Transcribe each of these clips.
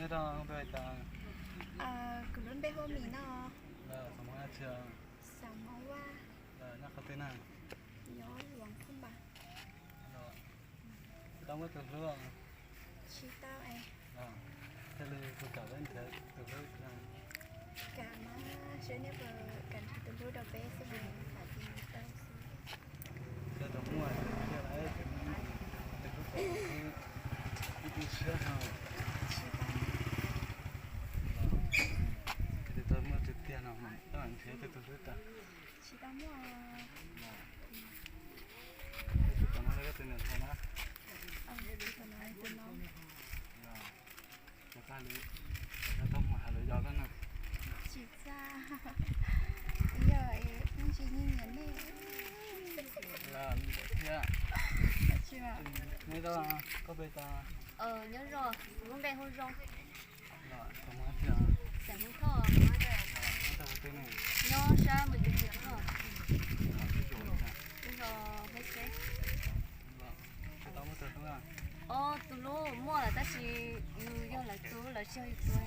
Nyob zoo, koj npe hu cas? Kuv lub npe hu Mim no. Xeem Hmoob Vaj. Nyob qhov twg na? Nyob Luam Phaj Npas. Tau muaj tus hlub? Tsis tau es. Thiaj li kuv kam peb nrhiav tus hlub. Kam mas seb nej puas kam nrhiav tus hlub rau peb xwb mas, kam tsis tau xwb. Cov tau muaj thiaj li tus hlub, ib tug siab no. Tsis tau muaj tiag tiag no mas nrhiav tus hlub tau. Tsis tau muaj. Tus tom no yog tus niam hluas na? Tus tom no yog tus no. Cov tag li, cov tau mus hais lus yos koj na. Tsis txaj, yog pheej tsis nyiam nej. Thiab. Nyob zoo, koj npe tas? Nyob zoo, kuv lub npe hu Zoo. Xeem Hmoob Thoj. Nyob sab Mes Kas Lis. Ib zaug, ib zaug, tsis tau muaj tus hlub. Tus hlub muaj lawm tab sis yus yog lawv tus, lawv tsis yog yus tus.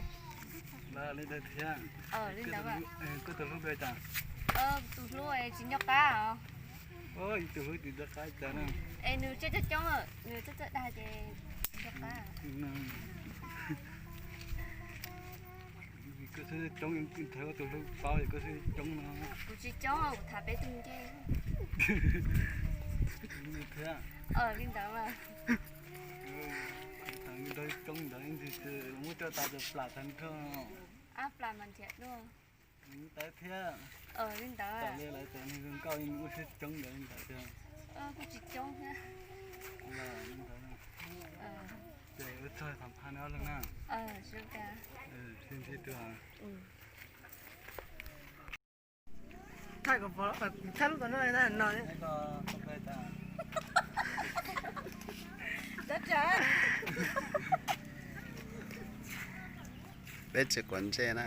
Li ntawd thiab. Li ntawd. Koj tus hlub npe cas? Tus hlub tsis nco qab os. Tus hlub tsis nco qab cas na? Es nws coob coob coob, nws txawj txawj dag ces nco qab. Koj xwb coob, ntshai koj tus hlub paub es koj xwb coob no. Kuv tsis coob, kuv tham peb tug ncej. Thiab. Li ntawd mas. Nrog coob ntawd ib ntsis muab coj tas cov plam tag nrho. Ab, plam mas nrhiav dua. Tawv thiab. Li ntawd. Tam li lawv cov neeg zoo nkauj ua siab coob ntawd li ntawd thiab. Kuj tsis coob thiab. Li ntawd. Ces ua tsaug tham phaj no lawm na. Sib ntsib dua. Thaj kom pom los thaj lub tom no na no. Peb tsis quav ntsej na.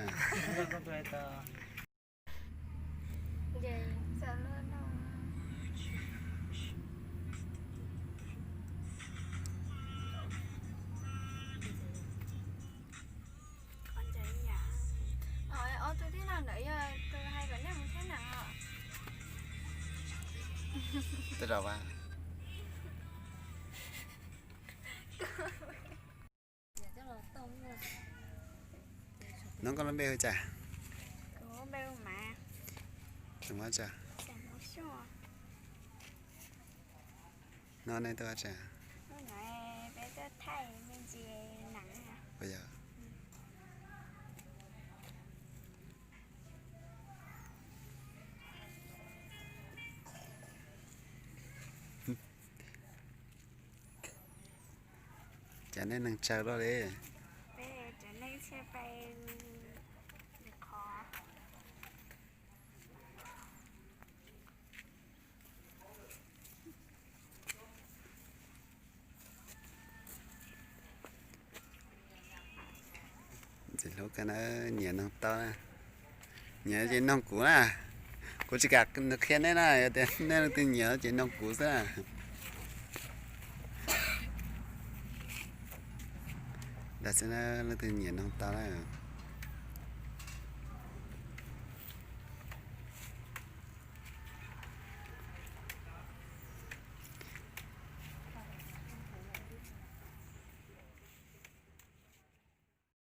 Ob tug tij laug ntawd yog tus hais kom nej mus thaij nam os. Tej zaum mas. Nov koj lub npe hu cas? Kuv lub npe hu Mav. Xeem Hmoob tso. Xeem Hmoob Xyooj. No nej tuaj ua cas? Peb tuaj thaij me ntsis nam. Puas yog? Cas nej neeg tsawg luaj li? Peb cov neeg thiaj pais lwm qhov. Ntxim hlub kawg na, nyiam noog tau na. Nyiam ces noog kuv na. Kuv tsis kam nws qhia nej na, yog tias nej leej twg nyiam ces noog kuv xwb na. Dag xwb na, leej twg nyiam noog tau na.